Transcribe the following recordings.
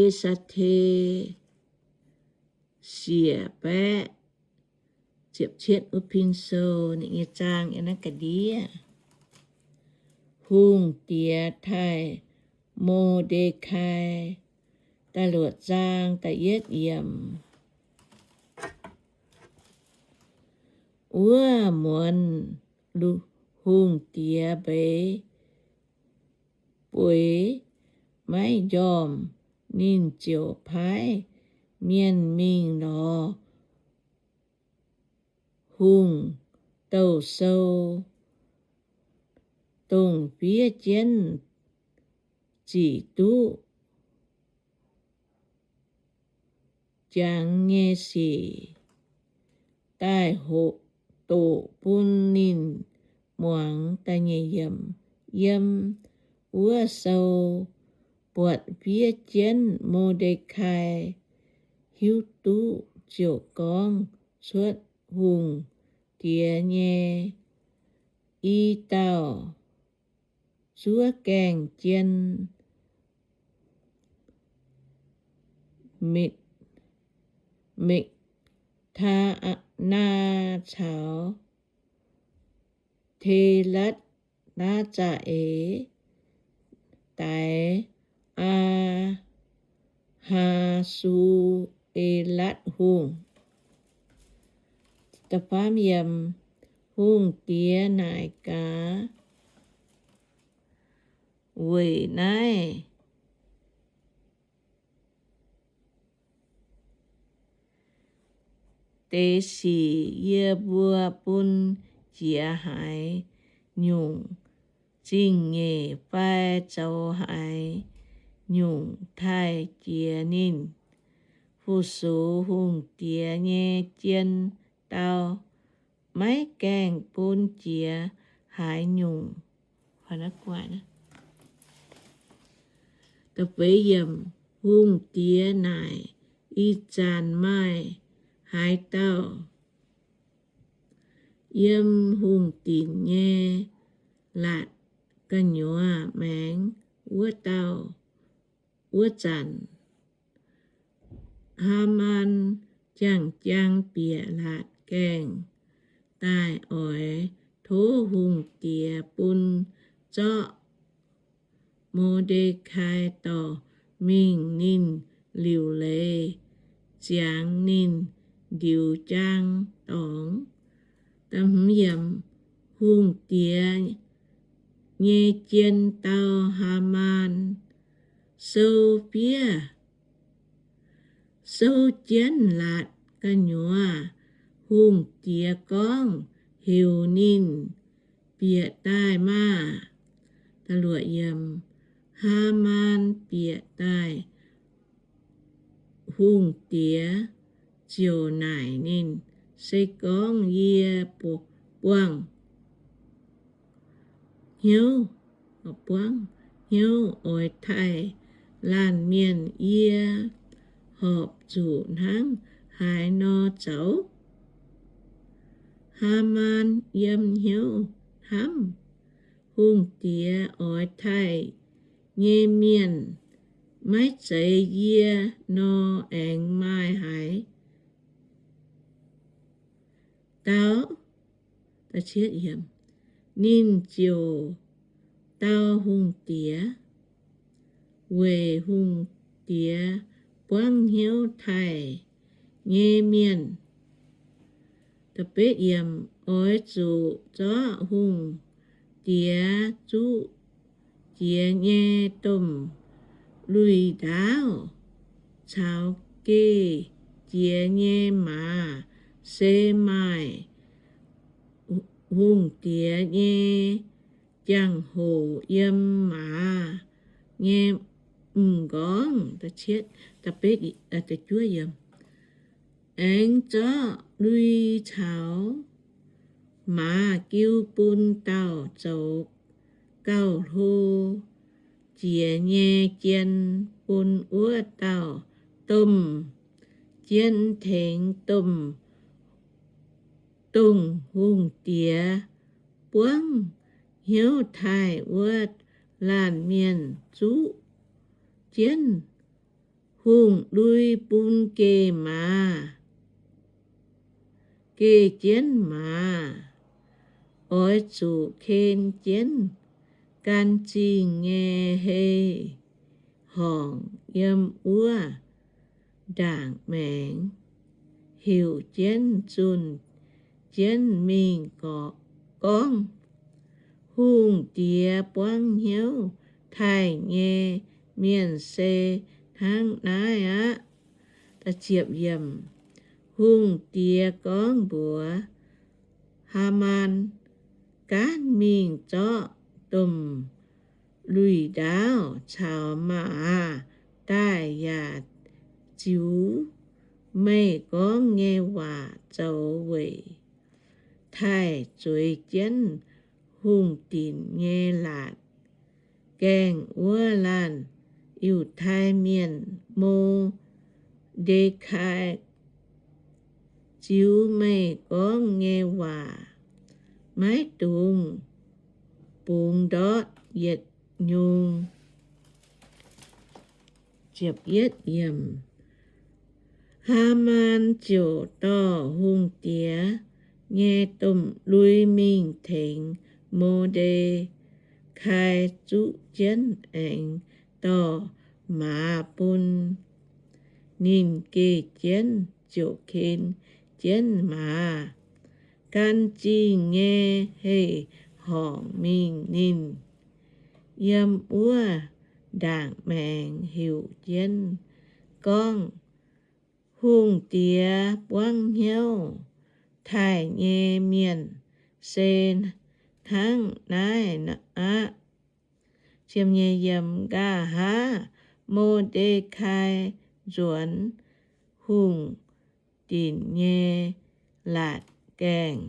E^saa^te siec baeqv ziepc cietv wuov pin sou, ninh nyei zaang yiem naaiv ga'ndiev. Hungh diex taaih Mo^nde^kai, da'luoqc zaang da'yietv yiemc. Wuov muonz hungh diex mbeix bueix maiv njormh, ninh ziouc paaiv mienh mingh lorz hungh douh sou, dongh fiev jienv ziqc duqv jangx nyei sic daaih doqc bun ninh muangx. Yiem wuov sou buatc fiev jienv Mo^nde^kai hiuv duqv ziouc gorngv cuotv hungh diex nyei i dauh zuov gaengh jien, Mikc^taa^naa caux Te^latv^naa^zaa^en daix Aa^haa^su^e^latv Hungh. Hungh diex naaic gaax, Weic naaiv deix sic yie mbuo bun jiex haaix nyungc zingh nyeic fai zoux haaix nyungc taaih jiex ninh, fu-sux hungh diex nyei jien dau maiv gaengh bun jiex haaix nyungc. Hungh diex naaic, Ih zanc maaih haaix dauh yiem hungh dinc nyei laatc gu'nyuoz maengx wuov dauh? Wuov zanc Haamaan jangx-jangx bieqc laatc gaengh daaih oix tov hungh diex bun zorqv Mo^nde^kai dorh mingh ninh liuc leiz ziangx ninh ndiux jaang dorngx. Hungh diex nyei jien dau Haamaan, Sou fiev, sou jienv laatc gu'nyuoz hungh diex gorngv heuc ninh bieqc daaih maah! Haamaan bieqc daaih, hungh diex ziouc naaic ninh, Se gorngv yie buangh hnyouv, buangv hnyouv oix taaih laanh mienh, yie horpc zuqc hnangv haaix nor zoux? Haamaan yiem hnyouv hnamv, Hungh diex oix taaih nyei mienh maiv zeiz yie nor, aengx maaih haaix dauh? Ninh ziouc dau hungh diex, Weic hungh diex buangv hnyouv taaih nyei mienh, oix zuqc zorqv hungh diex zuqv jiex nyei domh lui-ndaauv caux geh jiex nyei maaz, se maaih hungh diex nyei jangx-hoc yiem maaz nyei m'nqorngv. Aengx zorqv lui caux maaz jiu bun dauh zoux gauh hlo jiex nyei jien, bun wuov dauh domh jien tengx domh, dongh hungh diex buangv hnyouv taaih wuov laanh mienh zuqv jienv Hungh lui bun geh maaz, geh jienv maaz, oix zuqc ken jienv gan zingh nyei hei-horngc yiem wuov ndaangc maengx, heuc jienv zunh jienv mingh gorngv, Hungh diex buangv hnyouv taaih nyei mienh se hnangv naaiv aqv. Hungh diex gorngv mbuox Haamaan, Gaanv mingh zorqv domh luic ndaauv caux maaz daaih yaac ziux meih gorngv nyei waac zoux weic taaih zueiz jienv hungh dinc nyei laatc gaengh wuov laanh Yiutai Mienh, Mo^nde^kai, ziux meih gorngv nyei waac. Maiv dungx bungx ndortv yietc nyungc. Haamaan ziouc dorh hungh diex nyei domh lui mingh tengx Mo^nde^kai zuqv jienv, aengx dorh maaz bun ninh geh jienv, ziouc ken jienv maaz gan zingh nyei hei-horngc mingh ninh. Yiem wuov ndaangc maengx heuc jienv gorngv, Hungh diex buangv hnyouv taaih nyei mienh se hnangv naaiv aqv. Nqa'haav Mo^nde^kai nzuonx hungh dinc nyei laatc gaengh.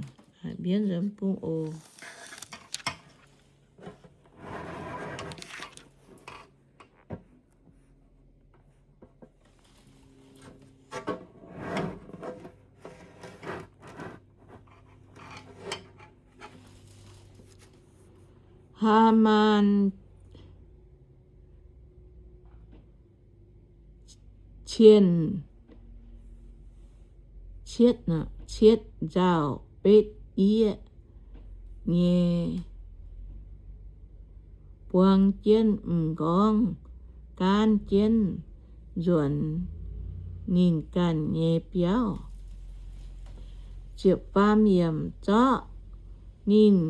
Haamaan cienh cietv nzauh betv yieqv nyei buang jienv m'nqorngv gaanv jienv nzuonx ninh ganh nyei biauv. Zorqv ninh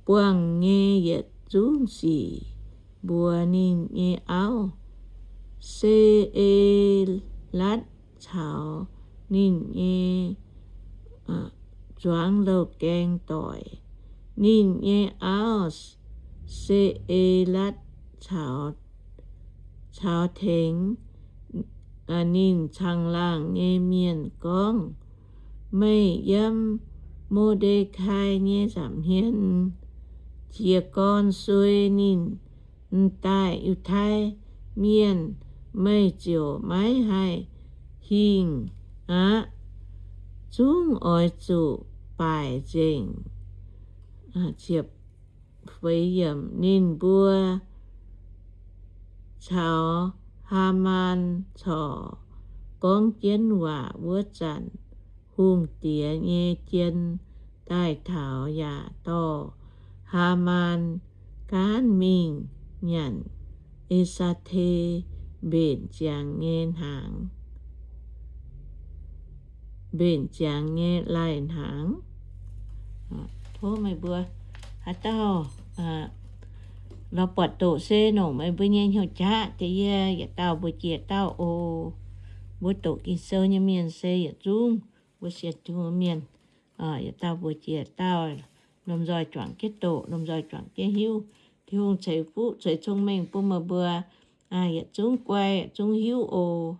buangh nyei yietc zungv sic mbuox ninh nyei auv, Se^e^latv, caux ninh nyei zuangx loz-gaeng doic, ninh nyei auv, Se^e^latv, caux tengx ninh caangh laangh nyei mienh gorngv, Meih yiem Mo^nde^kai nyei nza'hmien jiez gorn suei ninh m'daaih Yiutai Mienh, meih ziouc maiv haih hingh aqv. Zungv oix zuqc baaic nzengc. Ninh mbuo caux Haamaan corc gorngv jienv waac wuov zanc, hungh diex nyei jien daaih taux yaac dorh Haamaan gaanv mingh nyanc E^saa^te mbenc ziangx nyei hnaangx, mbenc ziangx nyei lai-hnaangx. Tov meih mbuo haaix dauh lorz buatc doqc se nongc meih mbuo nyei hnyouv jaav, da'yie yietc dauh mbuox jiex dauh oc. Mbuo doqc Ging-Sou nyei mienh se yietc zungv mbuo sienx Tin-Hungh mienh. Yietc dauh mbuox jiex dauh, lomh nzoih juangc jienv doqc, lomh nzoih juangc jienv hiuv. Tin-Hungh ceix fuqv ceix cong-mengh bun meih mbuo yietc zungv guai, yietc zungv hiuv oc.